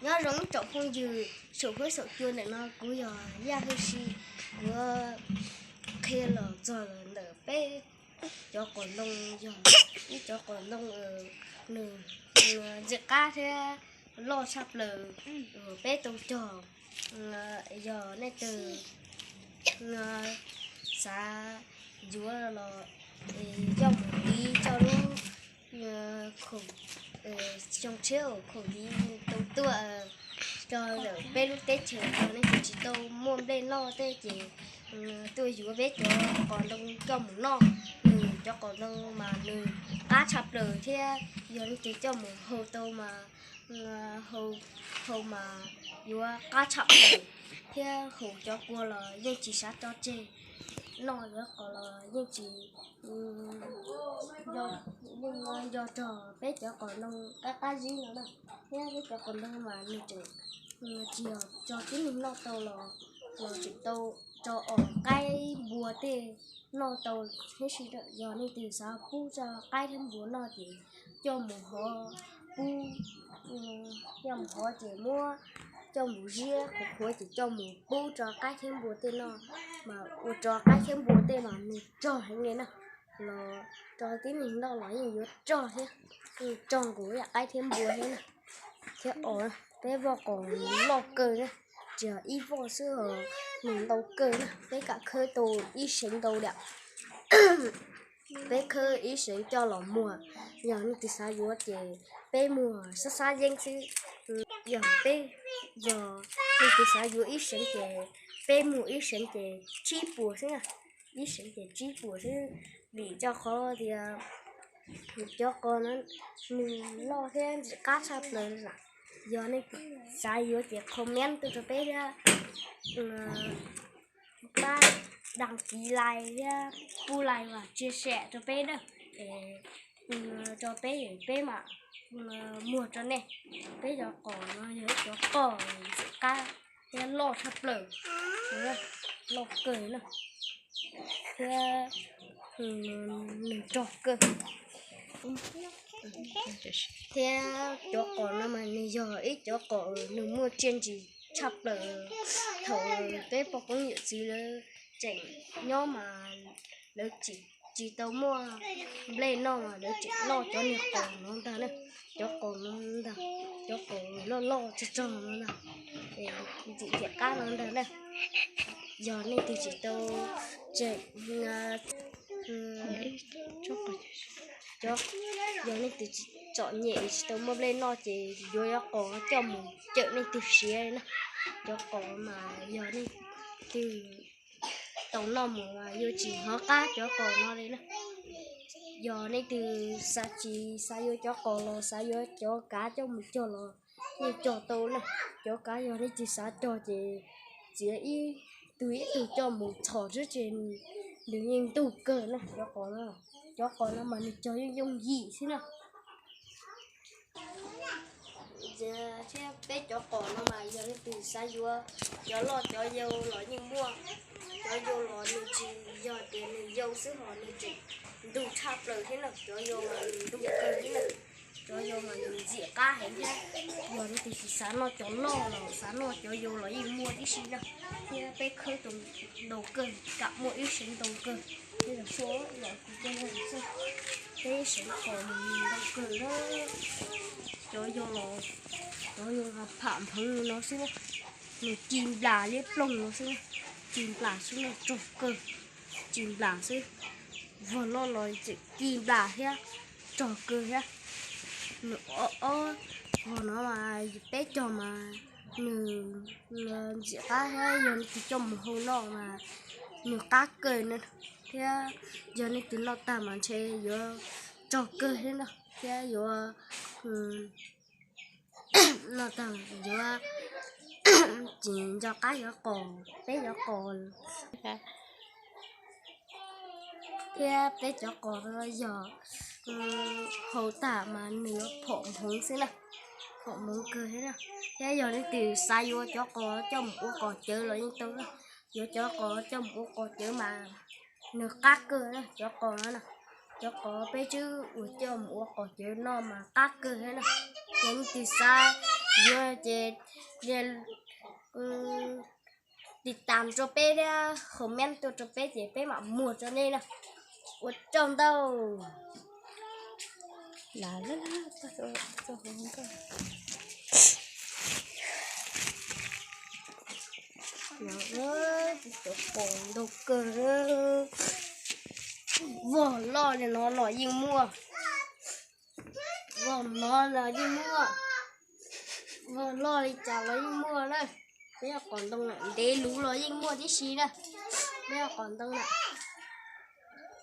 Nyob zoo ib tsoom phooj ywg saum huab saum cua, ntawm no kuv yog Yaj Hwj Si, kuv qhia los txog ntawm peb cov qos ntoo. Yog ib cov qos ntoo nws ntxim qab thiab loj tshaj plaws, peb tau cog. Yog nej twg xav yuav los coj mus tiv coj lub khoom, xyoo tshiab khoom tiv tau tuaj rau ntawm peb lub teb chaws. Yog nej twg tsis tau muaj nplej noj tej ces tuaj yuav peb cov qos ntoo coj mus noj. Nws cov qos ntoo mas nws qab tshaj plaws thiab yog nej twg coj mus hau tau mas, hau mas yuav qab tshaj plaws thiab haus cov kua los yeej tsis xav tso tseg. Noj yuav qos los yeej tsis, yeej nco nrog peb cov qos ntoo qab qab zib no na. Thiab peb cov qos ntoo mas nws tseem tsis yog tso tib neeg noj tau los, los tseem tau tso os qaib npua tej noj tau thiab si. Yog nej twg xav pub tso qaib thiab npua noj ces coj mus hov, pub, coj mus hov ces muab coj mus ziab qhuav qhuav ces coj mus pub tso qaib thiab npua tej noj, mas ua rau qaib thiab npua tej mas nws rog heev li na. Los tso tib neeg noj los yeej yuav rog thiab, yeej rog nkaus li qaib thiab npua thiab na. Thiab os, peb voj qos loj kawg na, tsis yog ib voj xwb os, nws ntau kawg na, peb kam khawb tau ib seev ntau li. Peb khawb ib seev coj los muag. Yog nej twg xav yuav ces peb muag sab sab yeeb xwb. Yog peb, yog nej twg xav yuav ib seev ces peb muag ib seev ces tsib puas xwb na. Ib seev ces tsib puas xwb, vim rau qhov tias cov qos no nws loj thiab ntxim qab tshaj plaws lawm. Yog nej xav yuav ces comment tuaj rau peb thiab, pab đăng ký like thiab pub like và chia sẻ rau peb na, rau peb, peb mam muag rau nej. Peb cov qos no yog ib cov qos ntxim qab thiab loj tshaj plaws, loj kawg na, thiab nws rog kawg. Thiab cov qos no mas nws yog ib cov qos nws muaj txiaj ntsig tshaj plaws. Thaum peb poj koob yawm txiv lawv tseem nyob mas lawv tsis tau muaj nplej noj mas lawv tseem noj cov niag qos no ntag na. Cov qos no ntag, cov qos loj loj tsog tsog no ntag, ntxim ntxim qab no ntag na. Yog nej twg tsis tau, tseem, yog nej twg txom nyem tsis tau muaj nplej noj ces yuav cov qos coj mus cawm nej twg siav li na. Cov qos mas yog nej twg tau noj mus mas yuav tsis hnov qab cov qos no li na. Yog nej twg xav tsis xav yuav cov qos los xav yuav cov kav coj mus cog los yeej cog tau na. Cov kav yog nej twg xav cog ces txiav ib tug ib tug coj mus txhom xwb ces nws yeej ntug kawg na cov qos no. Cov qos no mas nws cog yooj yooj yim xwb na. Thiab peb cov qos no mas yog leej twg xav yuav, cov loj cov yau los yeej muaj. Cov yau los nws tsis yog tias nws yau xwb hos nws tseem ntug tshaj plaws thiab na. Cov yau mas nws ntug kawg thiab na. Cov yau mas nws ntxim qab heev thiab. Yog leej twg tsis xav noj cov loj los xav noj cov yau los yeej muaj tib si na. Thiab peb khawb tau ntau kawg, kam muaj ib seev ntau kawg. Peb los xyuas los kuv coj nej xyuas, peb seev qos nws ntau kawg na. Cov yau los, cov yau los pham nphoov no xwb na, nws ci nplas liab ploog no xwb na, ci nplas xwb na, rog kawg, ci nplas xwb. Vog loj los tseem ci nplas thiab, rog kawg thiab. Nws ob, ob vog no mas peb cog mas nws ntxim qab thiab, yog leej twg coj mus hau noj mas nws qab kawg na. Thiab yog leej twg noj tag mas ntshe yuav rog kawg thiab na, thiab yuav noj tag yuav tsis nco qab yuav qos, peb yuav qos. Thiab peb cov qos no yog hau tag mas nws yuav phom nphoov xwb na, phom nphoov kawg thiab na. Thiab yog leej twg xav yuav cov qos coj mus ua qos cawv los yeej tau na, yuav cov qos coj mus ua qos cawv mas nws qab kawg na, cov qos no na. Cov qos peb twb ua coj mus ua qos cawv no mas qab kawg thiab na. Yog leej twg xav Yog ces tiv tam rau peb thiab comment tuaj rau peb ces peb mam muag rau nej na. Ua tsaug ntau. Cov poom ntau kawg. Vog loj li no los yeej muaj. Vog no los yeej muaj. Vog loj li cas los yeej muaj na. Peb cov qos ntoo na, ntev luv los yeej muaj tib si na. Peb cov qos ntoo na.